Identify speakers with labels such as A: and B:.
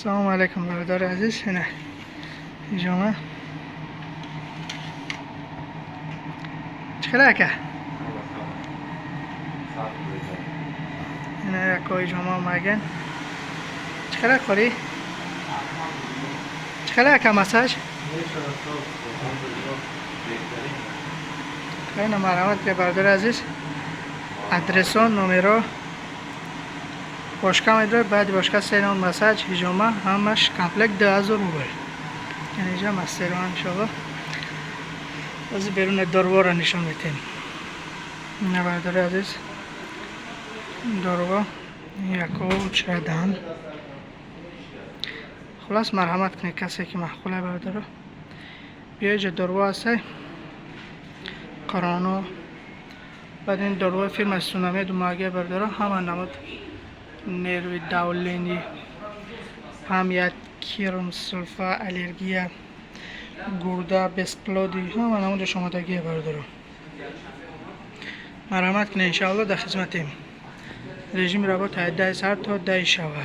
A: Салому алейкум, бародари азиз. Ина ҳиҷома чӣ хела, ака? Ина яко ҳиҷома омаген. Чӣ хела қори? Чӣ хела, ака, массаж? Ина марҳамат ки, бародари азиз, адресон, номеро бошка медорад. Баъди бошка се ном массаж, ҳиҷома, ҳамаш комплект 2000 рубл. Инҷа мастеро, иншоалло, бози беруна дорувора нишон метем. Ина, бародари азиз, доруво яко чадан. Хулас, марҳамат кунед, касе ки маъқулай, бародаро, биёиҷа доруво ҳастай, қароно. Баъд ин доруҳои фирмаи Сунамеду магия, бародаро, ҳама намуд нерви, давление, память, кирм, сулфа, аллергия, гурда, бесплодие, ҳама намудаш омодагие, бародаро. Марҳамат кунед, иншоалло, дар хизматем. Режими работа аз 10 сар то 10 шава.